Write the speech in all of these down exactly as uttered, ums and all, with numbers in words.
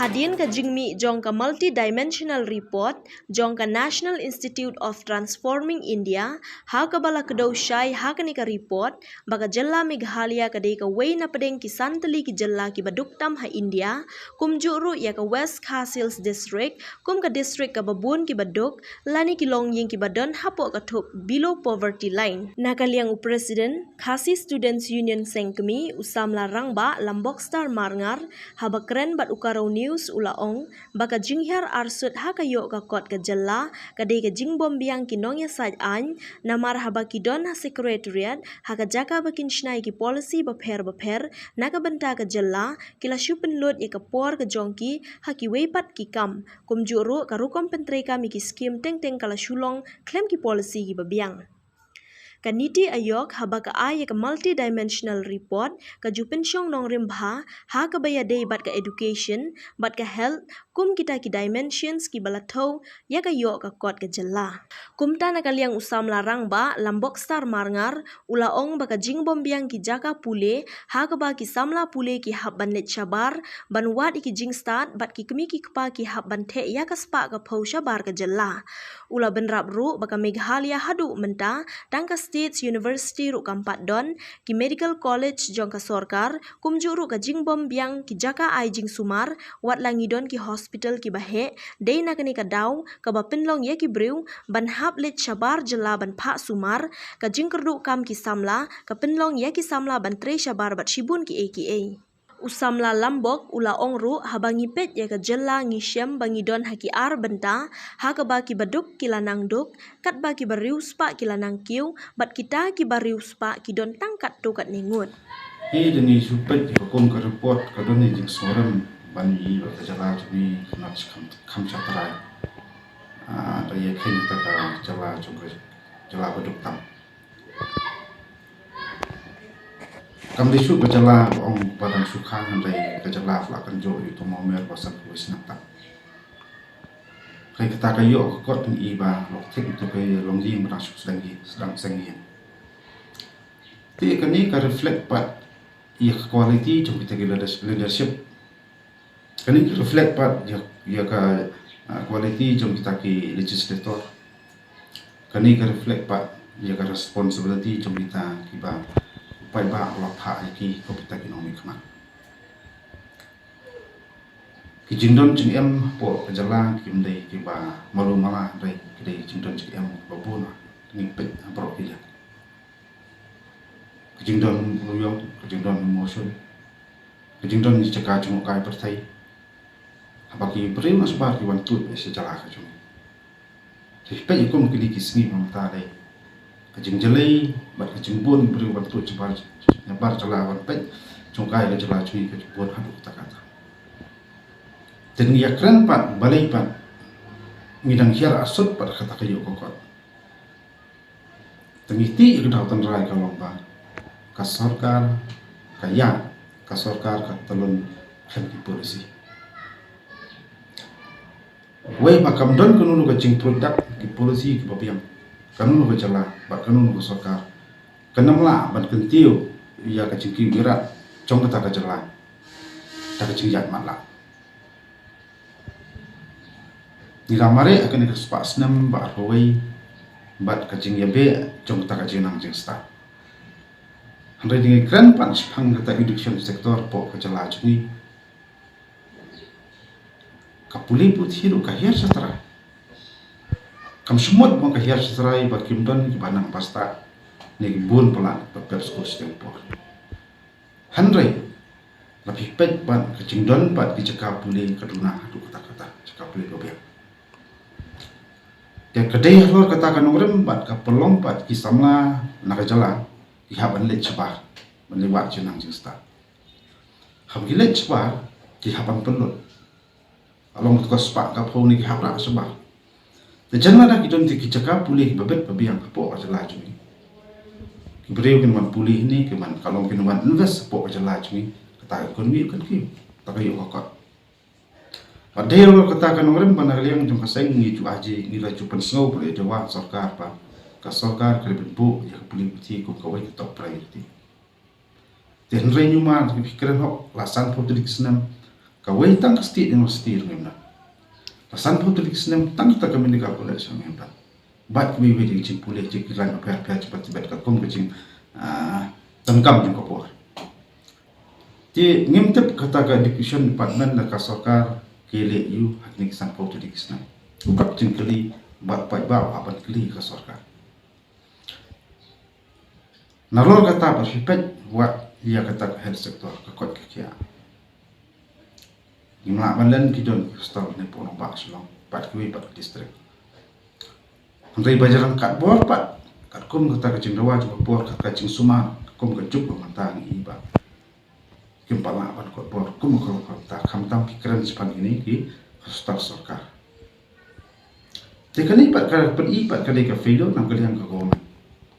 Hadien ka jingmih jong ka Multidimensional Report jong ka National Institute of Transforming India, ha kaba la kdew shai ha kane ka report ba ka jylla Meghalaya ka dei kawei na pdeng ki san tylli ki jylla kiba duk tam ha India, kumjuh ruh ïa ka West Khasi Hills District kum ka district kaba bun kiba duk lane ki longïing kiba don hapoh ka thup below poverty line. Na ka liang u President Khasi Students Union Sengkmie, u samla rangbah Lambokstar Marngar, haba kren bad u Karo News u la ong ba ka jinghiar arsut ha ka ïoh ka kot ka jylla ka dei ka jingbym biang ki nongïasaid aiñ, namar haba ki don ha Secretariat, ha ka jaka ba kin shna ïa ki policy bapher bapher na ka bynta ka jylla, ki la shu pynlut ïa ka por ka jong ki ha kiwei pat ki kam, kumjuh ruh ka rukom pyntreikam ïa ki skim teng teng ka la shu long khlem ki policy kiba biang. Ka NITI Aayog haba ka ai ïa ka Multidimensional Report ka ju pynshong nongrim bha ha kaba ïadei bad ka education bad ka health kum kita ki dimensions kiba la thew ïa ka ïoh ka kot ka jylla. Kumta na ka liang u samla rangbah Lambokstar Marngar u la ong ba ka jingbym biang ki jaka pule ha kaba ki samla pule ki hap ban leit shabar ban wad ïa ki jingstad bad ki kmie ki kpa ki hap ban theh ïa ka spah ka phew shabar ka jylla. U la bynrap ruh ba ka Meghalaya haduh mynta tang ka States University ruh kam pat don, ki medical college jong ka sorkar, kumjuh ruh ka jingbym biang ki jaka ai jingsumar, wat la ngi don ki hospital kiba heh, dei na kane ka daw kaba pynlong ïa ki briew ban hap leit shabar jylla ban phah sumar, ka jingkyrduh kam ki samla ka pynlong ïa ki samla ban trei shabar bad shibun kiei kiei. U samla Lambok u la ong ruh haba ngi peit ïa ka jylla ngi shem ba ngi don ha ki ar bynta, ha kaba kiba duk ki la nang duk, katba kiba riewspah ki la nang kiew, bad kita kiba riewspah ki don tang katto katne ngut. Hi da ngi shu peit ïa ka kum ka report ka don ïa jingsngewrem ban ïohi ba ka jylla jong ngi ka nat kham, kham sha trai. Ah, da ïa kheiñ kata ka jylla jong ka jylla ba duk tam. Kam dei shuh ka jylla ba ong ba dang shu khang hynrei ka jylla ba la kynjoh ïa u thermometer ba san phew snem tam. Hynrei kata ka ïoh ka kot ngi i ba lok thik to ka longïing ba dang shu sdang ïing, sdang sdang ïing. Te kane ka reflect pat ïa ka quality jong kita ki leaders-, leadership. Kane ka reflect pat ïa, ïa ka, ah, quality jong kita ki legislator. Kane ka reflect pat ïa ka responsibility jong kita kiba u paidbah u la phah ïa ki kum kita ki nongmihkhmat. Ki jingdon jingem hapoh ka jylla kim dei kiba malu mala, hynrei ki dei jingdon jingem kiba bun, ngi peit ha baroh ki liang. Ka jingdon ruyong, ka jingdon emotion, ka jingdon ki jaka jngohkai pyrthei. Haba ki briew na shabar ki wan tuid sha jaka ka jong ngi. Te peit kum kine ki sngi ba mynta dei ka jingjlei bad ka jingbun ki briew wan tuid shabar, shabar jylla wan peit jngohkai ka jylla jong ngi ka jingbun haduh katta katta. Te ngi ïakren pat balei pat ngi dang hiar arsut pat kata ka ïoh ka kot. Te ngi tip ïa ka daw tynrai ka long ba ka sorkar ka ïa, ka sorkar ka tlot khlem ki policy. Wei ba kam don kano kano ka jingproduk ki policy kiba biang, kano kano ka jylla bad kano kano ka sorkar kan ym lah ban kyntiew ïa ka jingkiew ïarap jong kata ka jylla da ka jingïaid matlah. Ngi la mareh ha kane ka spah snem ba arphew wei bad ka jingïabeh jong kata ka jingnang jingstad. Hynrei ngi kren pat shaphang kata education sector hapoh ka jylla jong ngi. Ka pule puthi ruh ka hiar shatrai. Kam shym mut ba ka hiar shatrai ba kim don kiba nang bastad ne ki bun palat ba pep skul shiteng por. Hynrei la phi peit pat ka jingdon pat ki jaka pule ka duna haduh katta katta, jaka pule ka biang. Te ka dei halor kata ka nongrim bad ka pynlong pat ki samla na ka jylla ki hap ban leit shabar ban leit wad jingnang jingstad. Haba ki leit shabar ki hap ban pynlut. Ka long ka spah ka phew ne ki hap rah shabar. Te jan lada ki don te ki jaka pule kiba bit ba biang hapoh ka jylla jong ngi. Ki briew kin wan pule hangne, kin wan, ka long kin wan invest hapoh ka jylla jong ngi. Kata ka economy kan kiew, kata ka ïoh ka kot. Bad dei halor kata ka nongrim ba na ka liang jong ka seng ngi ju aji, ngi la ju pynsngew ba la dawa sorkar ba ka sorkar ka dei ban buh ïa ka pule puthi kum kawei ka top priority. Te hynrei ñiuma ngi kren hok la san phew tylli ki snem, Kawei tang ka State University ruh ngim don. Ka sanphew tylli ki snem tang kata ka Medical College ruh ngim don. Bad kiwei kiwei de ki jingpule, jingkilan bapher bapher, jingpatbeit katkum ka jing, ah, donkam jong ka por. Te ngim tip kata ka Education Department lane ka sorkar ki leh aiu ha kine ki sanphew tylli ki snem. Uta ka jingkylli bad paidbah hap ban kylli ka sorkar. Nalor kata pat phi peit wat ïa kata ka health sector, ka koit ka khiah, ngim lah ban len ki don ki hospital ne pdeng nongbah Shillong bad kiwei pat ki district. Hynrei ba jrong katbor pat, katkum kata ka jingdawa jong ka por, kata ka jingsumar, katkum ka juk ba mynta ngi i ba kim pat lah ban kot bor kum ka long ka mynta, khamtam ki kren shaphang kine ki hospital sorkar. Te kane pat ka pyni pat ka dei ka failure na ka liang ka government.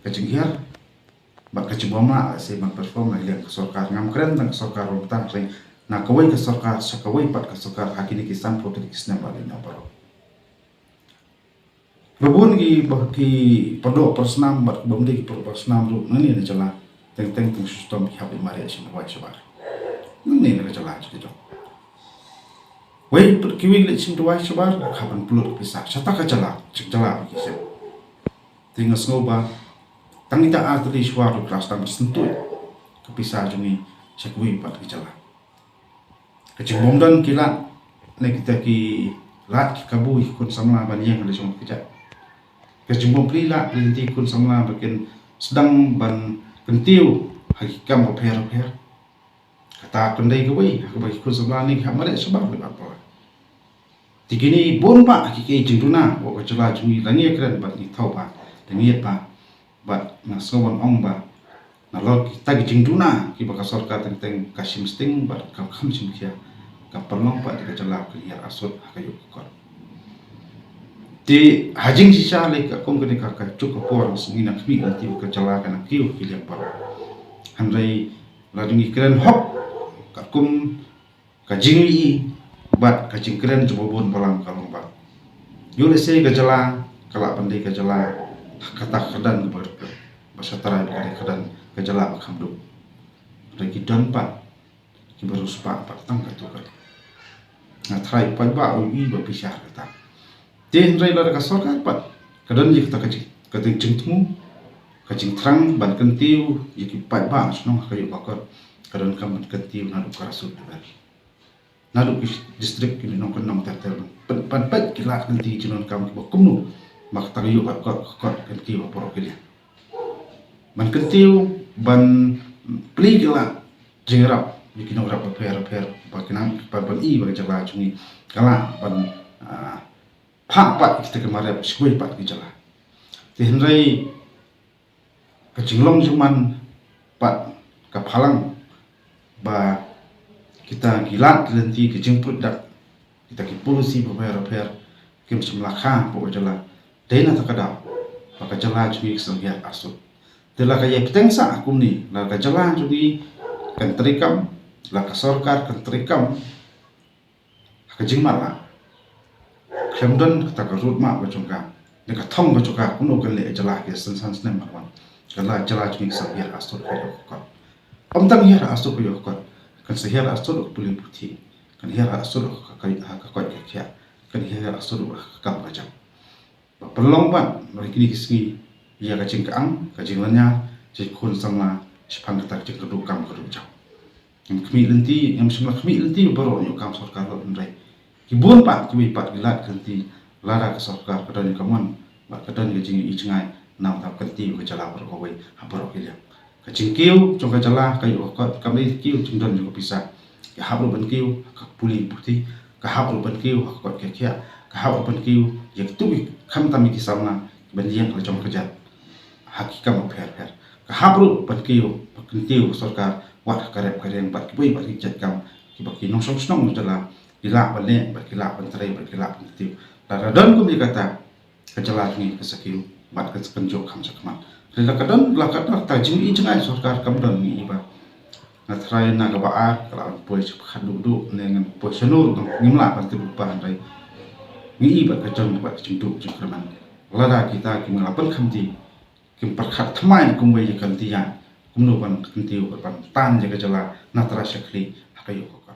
Ka jinghiar bad ka jingbym lah lehse ban perform na ka liang ka sorkar. Ngam kren na ka sorkar ba mynta, hynrei na kawei ka sorkar sha kawei pat ka sorkar ha kine ki sanphew tylli ki snem ba la dep baroh. Ba bun ki, ba ki pardoh parsnam bad ki bym dei ki pardoh parsnam ruh nangne na jylla, teng teng teng shu shitom ki hap leit mareh shim dawai shabar. Nangne na ka jylla jong ki jong. Wei pat kiwei leit shim dawai shabar, ka hap ban pynlut ka pisa. Shata ka jylla, sha ka jylla ba ki shem. Te nga sngew ba tang ita ar tylli shuwa ruh ka la sdang ban syntuid ka pisa jong ngi sha kiwei pat ki jylla. Ka jingbym don ki lad ne kita ki lad ki kabu ïa ki khun samla ban ïeng ha la jong ka kjat. Ka jingbym plie lad plie lynti ki khun samla ba kin sdang ban kyntiew ha ki kam bapher bapher. Kata kan dei kawei ha kaba ki khun samla ne ki hap mareh shabar leh bad para. Te kine bun bah ki, ki jingduna ba ka jylla jong ngi la ngi kren bad ngi thaw ba, la ngi ïeit ba. Bad nga sngew ban ong ba nalor kita ki jingduna kiba ka sorkar teng teng ka shim sting bad ka kham shim khia, ka pynlong pat ïa ka jylla kan hiar arsut ha ka ïuh ka kot. Te ha jingshisha lei katkum kane ka, ka juk ka por, ngi nang khmih lynti ba ka jylla kan nang kiew ha ki liang baroh. Hynrei lada ngi kren hok katkum ka jingïohi bad ka jingkren jong ba bun balang ka long ba, ïoh lehse ka jylla ka lah ban dei ka jylla ha kata ka kyrdan kaba, ba shatrai, ba ka dei ka kyrdan ka jylla ba kham duk. Hynrei ki don pat kiba riewspah pat tang katto katne. Nga tharai paidbah u ïohi bad bishar kata. Te hynrei lada ka sorkar pat ka don ïa kata ka jing, ka jingthmu, ka jingthrang ban kyntiew ïa ki paidbah shnong ha ka ïuh ka kot, ka donkam ban kyntiew naduh ka grassroot level, naduh ki district, ki nongkyndong ter ter, ban, ban peit ki lad kynti jingdonkam kiba kumno ba kata ka ïuh ka kot, ka kot kan kiew ha baroh ki liang. Ban kyntiew, ban plie ki lad jingïarap ïa ki nongrep bapher bapher ba ki nang, ban, ban i ba ka jylla jong ngi ka lah ban, ah, phah pat kita ki marep sha kiwei pat ki jylla. Te hynrei ka jinglong jingman pat ka phalang ba kita ki lad ki lynti, ki jingpyndak, kita ki policy bapher bapher kim shym la kha hapoh ka jylla. Dei na kata ka daw ba ka jylla jong ngi ka sdang hiar arsut. Te la ka ïai bteng sah kumne, la ka jylla jong ngi kan treikam, la ka sorkar kan treikam ha ka jingmatlah, khlem don kata ka roadmap ka jong ka ne ka thong ka jong ka kumno kan leh jylla ki san san snem ban wan. Ka la jylla jong ngi ka sdang hiar arsut ha ka ïoh ka kot. Ym tang hiar arsut ha ka ïoh ka kot, kan sa hiar arsut ha ka pule puthi, kan hiar arsut ha ka, ha ka koit ka khiah, kan hiar arsut ha ka kam ka jam. Ba pynlong pat na kine ki sngi ïa ka jingkyang, ka jinglynñiar jong ki khun samla shaphang kata ka jingkyrduh kam kyrduh jam. Ngam khmih lynti, ngam shym la khmih lynti baroh ïa u kam sorkar ruh, hynrei ki bun pat kiwei pat ki lad ki lynti, lada ka sorkar ka don ïa ka mon bad ka don ïa ka jingïohi jngai, namar ka kyntiew ka jylla baroh kawei ha baroh ki liang. Ka jingkiew jong ka jylla ka ïoh ka kot kam dei kiew jingdon jong ka pisa. Ka hap ruh ban kiew ha ka pule puthi, ka hap ruh ban kiew ha ka koit ka khiah, ka hap ruh ban kiew ïa kito ki, khamtam ïa ki samla kiban ïeng ha la jong ka jait ha ki kam bapher bapher. Ka hap ruh ban kiew, ban kyntiew ka sorkar wat ha ka rep ka riang bad kiwei bad ki jait kam kiba ki nongshong shnong jylla ki lah ban leh bad ki lah ban trei bad ki lah ban kyntiew. Lada don kumne kata, ka jylla jong ngi ka sa kiew bad ka sa pynjot kham shakhmat. Hynrei la ka don, la ka don kata ka jingïohi jngai sorkar kam don, ngi i ba nga tharai na kaba ar ka la ban poi sha pyrkhat duh duh ne ngan poi shano ruh ngim lah ban tip ba, hynrei ngi i ba ka jong bad ka jingduh jingkyrmen. Lada kita kim la pynkham ti, kim pyrkhat thymmai kumwei ïa ka lynti ïaid kumno ban kyntiew bad ban tan ïa ka jylla na trai sha khlieh ha ka ïoh ka